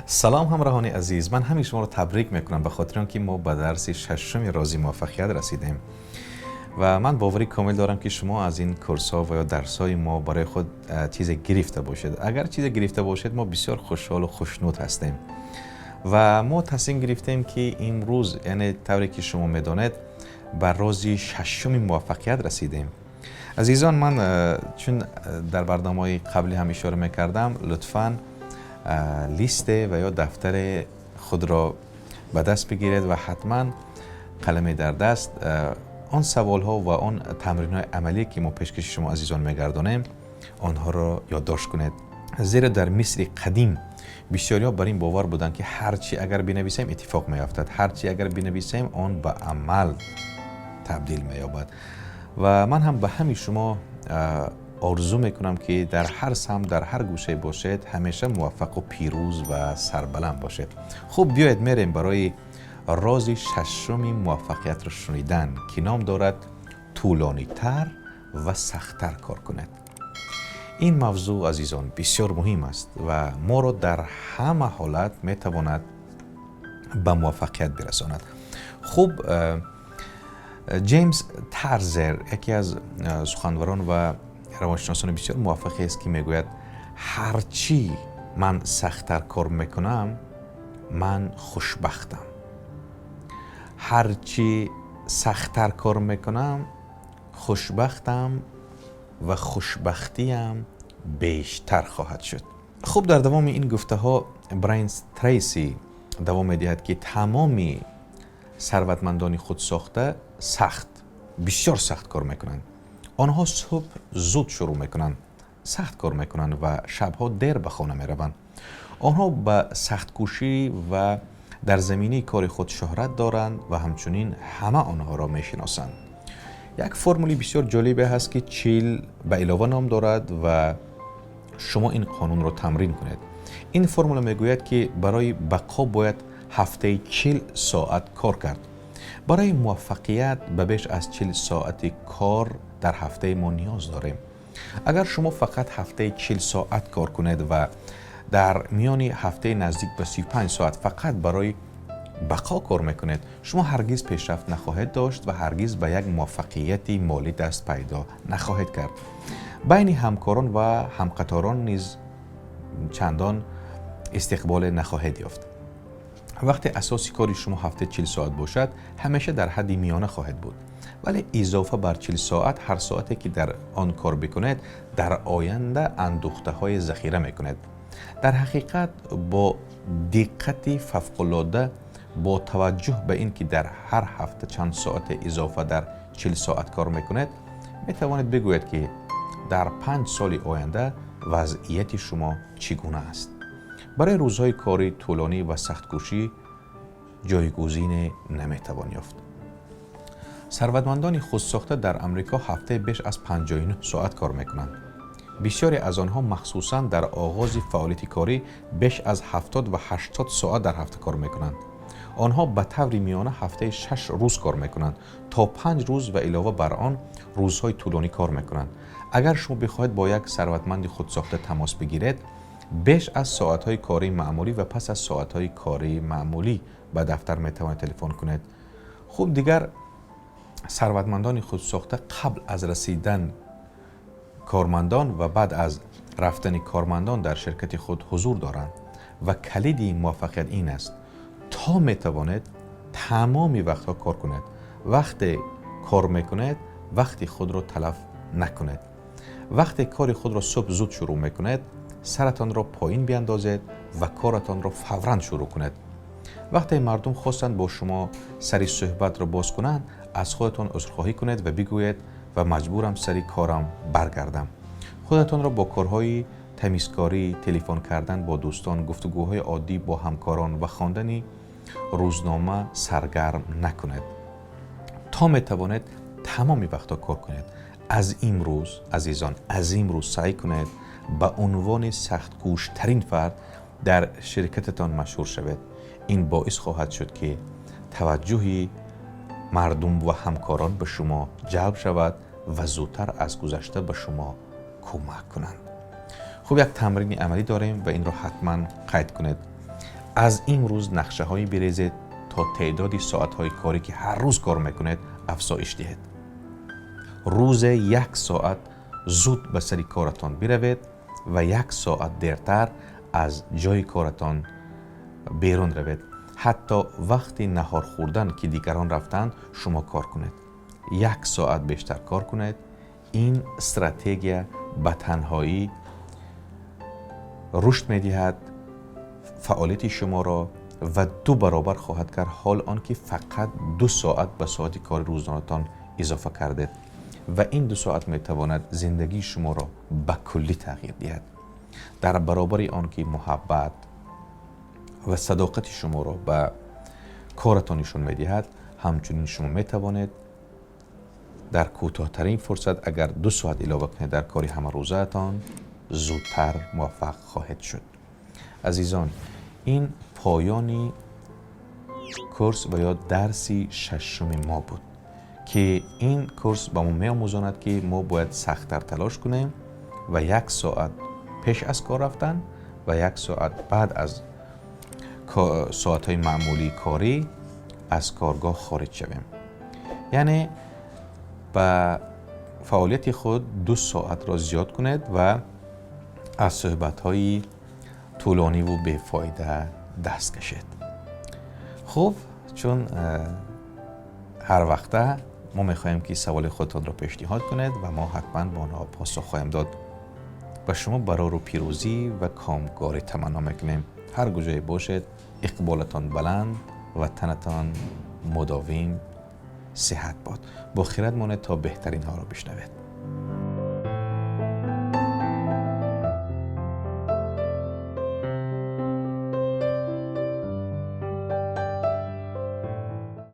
Салом, ҳамроҳони азиз. Ман ҳамин шуморо табрик мекунам ба хотири он ки мо ба дарси шашуми рози муваффақият расидем ва ман боварӣ комил дорам, ки шумо аз ин курсҳо ва ё дарсҳои мо барои худ чизе гирифта бошед. Агар чизе гирифта бошед, мо бисёр хушҳолу хушнуд ҳастем ва мо тасмим гирифтем, ки имрӯз, яъне тавре ки шумо медонед, ба рози шашуми муваффақият расидем. Азизон, ман чун дар барномаҳои қаблӣ ҳам ишора мекардам, лутфан листе ва ё дафтари худро ба даст бигиред ва ҳатман қаламе дар даст. Он саволҳо ва он тамринҳои амалие, ки мо пешкаши шумо азизон мегардонем, онҳоро ёддошт кунед, зеро дар Мисри қадим бисёриҳо бар ин бовар буданд, ки ҳар чи агар бинависем, иттифоқ меафтад, ҳар чи агар бинависем, он ба амал табдил меёбад. Ва ман ҳам ба ҳамаи шумо орзу мекунам, ки дар ҳар самт, дар ҳар гӯшае бошед, ҳамеша муваффақу пирӯз ва сарбаланд бошед. Хуб, биёед, мерем барои рози шашуми муваффақиятро шунидан, ки ном дорад «Тӯлонитар ва сахттар кор кунед». Ин мавзӯъ, азизон, бисёр муҳим аст ва моро дар ҳама ҳолат метавонад ба муваффақият бирасонад. Хуб, Ҷеймс Тарзер яке аз суханварон ва равоншиносони бисёр муваффақе аст, ки мегӯяд: «Ҳарчӣ ман сахттар кор мекунам, ман хушбахтам. Ҳарчӣ сахттар кор мекунам, хушбахтам ва хушбахтиям бештар хоҳад шуд». Хуб, дар давоми ин гуфтаҳо Брайан Трейси давом медиҳад, ки тамоми сарватмандони худсохта сахт, бисёр сахт кор мекунанд. Онҳо субҳ зуд шурӯъ мекунанд, сахт кор мекунанд ва шабҳо дер ба хона мераванд. Онҳо ба сахткӯшӣ ва дар заминаи кори худ шӯҳрат доранд ва ҳамчунин ҳама онҳоро мешиносанд. Як формули бисёр ҷолибе ҳаст, ки 40 ба илова ном дорад ва шумо ин қонунро тамрин кунед. Ин формула мегӯяд, ки барои бақо бояд ҳафтаи 40 соат кор кард. Барои муваффақият ба беш аз 40 соати кор дар ҳафтаи мо ниёз дорем. Агар шумо фақат ҳафтаи 40 соат кор кунед ва дар миёни ҳафтаи наздик ба 35 соат фақат барои бақо кор мекунед, шумо ҳаргиз пешрафт нахоҳед дошт ва ҳаргиз ба як муваффақияти молӣ даст пайдо нахоҳед кард. Байни ҳамкорон ва ҳамқаторон низ чандон истиқболе нахоҳед ёфт. Вақте асоси кори шумо ҳафтаи 40 соат бошад, ҳамеша дар ҳадди миёна хоҳед буд, вале изофа бар 40 соат, ҳар соате ки дар он кор бикунед, дар оянда андӯхтаҳои захира мекунед. Дар ҳақиқат, бо диққати фавқулода, бо таваҷҷӯҳ ба ин ки дар ҳар ҳафта чанд соате изофа дар 40 соат кор мекунед, метавонед бигӯед, ки дар 5 соли оянда вазъияти шумо чӣ гуна аст. Барои рӯзҳои кори тӯлонӣ ва сахткӯшӣ ҷойгузине наметавон ёфт. Сарватмандони худсохта дар Амрико ҳафтаи беш аз 59 соат кор мекунанд. Бисёре аз онҳо, махсусан дар оғози фаъолияти корӣ, беш аз 70 ва 80 соат дар ҳафта кор мекунанд. Онҳо ба таври миёна ҳафтаи 6 рӯз кор мекунанд, то 5 рӯз ва илова бар он рӯзҳои тӯлонӣ кор мекунанд. Агар шумо бихоҳед бо як сарватманди худсохта тамос бигиред, беш аз соатҳои кории маъмулӣ ва пас аз соатҳои кории маъмулӣ ба дафтар метавонед телефон кунед. Хуб, дигар сарватмандони худсохта қабл аз расидан кормандон ва баъд аз рафтани кормандон дар ширкати худ ҳузур доранд ва калиди муваффақият ин аст: то метавонед, тамоми вақтҳо кор кунед. Вақте кор мекунед, вақти худро талаф накунед. Вақте кори худро субҳ зуд шурӯъ мекунед, саратонро поин биандозед ва коратонро фавран шурӯъ кунед. Вақте мардум хостанд бо шумо сари суҳбатро боз кунанд, аз худатон узрхоҳӣ кунед ва бигӯед: «Ва маҷбурам сари корам баргардам». Худатонро бо корҳои тамизкорӣ, телефон кардан бо дӯстон, гуфтугӯҳои оддӣ бо ҳамкорон ва хондани рӯзнома саргарм накунед. То метавонед, тамоми вақтҳо кор кунед. Аз имрӯз, азизон, аз имрӯз саъй кунед ба унвони сахткӯштарин фард дар ширкататон машҳур шавед. Ин боис хоҳад шуд, ки таваҷҷӯҳи мардум ва ҳамкорон ба шумо ҷалб шавад ва зудтар аз гузашта ба шумо кӯмак кунанд. Хуб, як тамрини амалӣ дорем ва инро ҳатман қайд кунед. Аз имрӯз нақшаҳое бирезед, то теъдоди соатҳои корӣ, ки ҳар рӯз кор мекунед, афзоиш диҳед. Рӯзе як соат зуд ба сари коратон биравед ва як соат дертар аз ҷои коратон берун равед. Ҳатто вақти наҳор хӯрдан, ки дигарон рафтанд, шумо кор кунед. Як соат бештар кор кунед. Ин стратегия ба танҳоӣ рушд медиҳад фаъолияти шуморо ва ду баробар хоҳад кард, ҳол он ки фақат 2 соат ба соати кори рӯзонатон изофа кардед. Ва ин 2 соат метавонад зиндагии шуморо ба куллӣ тағйир диҳад. Дар баробари он ки муҳаббат ва садоқати шуморо ба коратон нишон медиҳад, ҳамчунин шумо метавонед дар кӯтоҳтарин фурсат, агар 2 соат илова кунед дар кори ҳамарӯзаатон, зудтар муваффақ хоҳед шуд. Азизон, ин поёни курс ва ё дарси шашуми мо буд, ки ин курс ба мо меомӯзонад, ки мо бояд сахттар талош кунем ва як соат пеш аз кор рафтан ва як соат баъд аз соатҳои маъмулии корӣ аз коргоҳ хориҷ шавем, яъне ба фаъолияти худ 2 соатро зиёд кунед ва аз суҳбатҳои тӯлониву бефоида даст кашед. Хуб, чун ҳар вақта мо мехоҳем, ки саволи худтонро пешниҳод кунед ва мо ҳатман ба онҳо посух хоҳем дод. Ба шумо барору пирӯзӣ ва комгорӣ таманно мекунем. Ҳар куҷое бошед, иқболатон баланд ва танатон мудовим сиҳат бод. Бо хирад монед, то беҳтаринҳоро бишнавед.